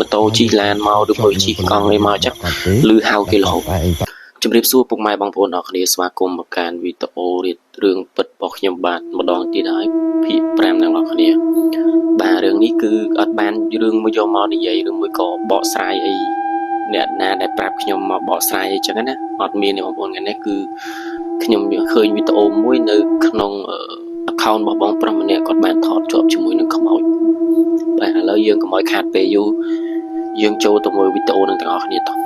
ម៉ូតូជិះឡានមកឬមួយជិះកង់អីមកចឹងឮហៅគេរហូត តែឯង ជំរាបសួរពុកម៉ែបងប្អូនអរគ្នាស្វាគមន៍មកកាន់វីដេអូរៀបរឿងពិតរបស់ខ្ញុំបាទម្ដងទៀតហើយភាគ5អ្នកនរគ្នាបាទរឿងនេះគឺអត់បានរឿងមួយយកមកនិយាយឬមួយក៏បកស្រាយអីអ្នកណាដែលប្រាប់ខ្ញុំមកបកស្រាយអីចឹងណាអត់មានទេបងប្អូនថ្ងៃនេះគឺខ្ញុំឃើញវីដេអូមួយនៅក្នុង account របស់បងប្រុសម្នាក់គាត់បានថតជាប់ជាមួយនឹងខ្មោចបាទឥឡូវយើងកុំឲ្យខាតពេលយូរយើងចូលទៅមើលវីដេអូនឹងទាំងអស់គ្នាតោះ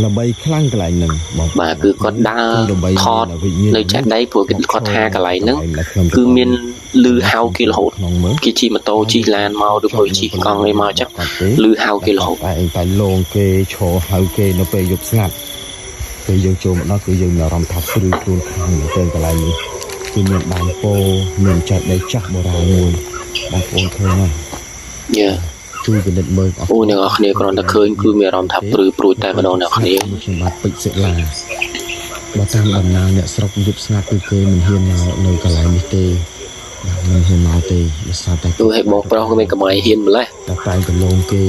ល្បីខ្លាំងកន្លែងហ្នឹងបង បាទគឺគាត់ដើរ គឺល្បី ថត វិញ្ញាណ នៅចេះដីព្រោះគេគាត់ថាកន្លែងហ្នឹងគឺមានលឺហៅគេរហូត ក្នុងមើល គេជិះម៉ូតូជិះឡានមកឬមួយជិះកង់អីមកចឹង គាត់ទេ លឺហៅគេរហូត តែឯងតែលងគេឈរហៅគេនៅពេលយប់ស្ងាត់ពេលយើងចូលមកដល់គឺយើងមានអារម្មណ៍ថាព្រឺខ្លួនខ្លាំងមែនទែនកន្លែងនេះគឺមានដើមពោមានចេតិយចាស់បុរាណមួយបងប្អូនឃើញហើយ យ៉ា ជួយពិនិត្យមើល អូអ្នកនរគ្នាគ្រាន់តែឃើញគឺមានអារម្មណ៍ថាព្រឺព្រួចតែម្ដងអ្នកនរគ្នា ខ្ញុំបាទពេជ្រសិលាបើតាមដំណើរអ្នកស្រុកយប់ស្ងាត់គឺគេមិនហ៊ានមកនៅកន្លែងនេះទេបាទមិនហ៊ានមកទេដោយសារតែ ទូឲ្យបងប្រុសក៏មានកម្រៃហ៊ានម្លេះ តែតែងកលងគេ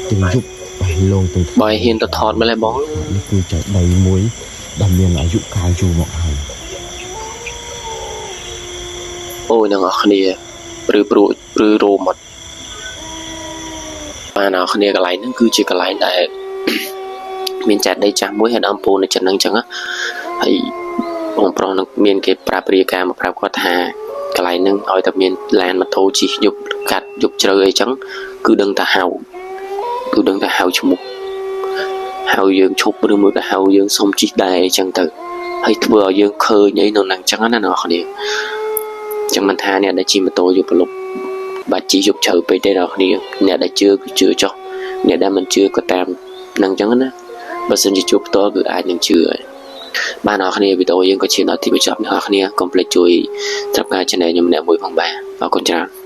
ទាំងយប់បាទលងទាំង បើឲ្យហ៊ានទៅថតម្លេះបង នេះគឺចេតិយមួយដែលមានអាយុកាលយូរមកហើយ អូអ្នកនរគ្នាព្រឺព្រួចព្រឺរោមអត់បាទអ្នកនរគ្នាកន្លែងហ្នឹងគឺជាកន្លែងដែល មានចេតិយចាស់មួយហើយដើមពោនៅចិត្តហ្នឹងចឹងណាហើយបងប្រុសនឹងមានគេប្រាប់រាយការណ៍មកប្រាប់គាត់ថាកន្លែងហ្នឹងឲ្យតែមានឡានម៉ូតូជិះយប់កាត់យប់ជ្រៅអីចឹងគឺដឹងតែហៅគឺដឹងតែហៅឈ្មោះហៅយើងឈប់ឬមួយក៏ហៅយើងសុំជិះដែរអីចឹងទៅហើយធ្វើឲ្យយើងឃើញអីនៅហ្នឹងចឹងណាអ្នកនរគ្នាចឹងមិនថាអ្នកដែលជិះម៉ូតូយប់ប្រលប់បាច់ជិះយប់ជ្រៅពេកទេអ្នកនរគ្នាអ្នកដែលជឿគឺជឿចុះអ្នកដែលមិនជឿក៏តាមហ្នឹងចឹងណា បើសិនជាជួបផ្ទាល់គឺអាចនឹងជឿហើយបាទអ្នកនរគ្នាវីដេអូយើងក៏ឈានដល់ទីបញ្ចប់អ្នកនរគ្នាកុំភ្លេចជួយត្រាប់ការ channel ខ្ញុំម្នាក់មួយផងបាទអរគុណច្រើន។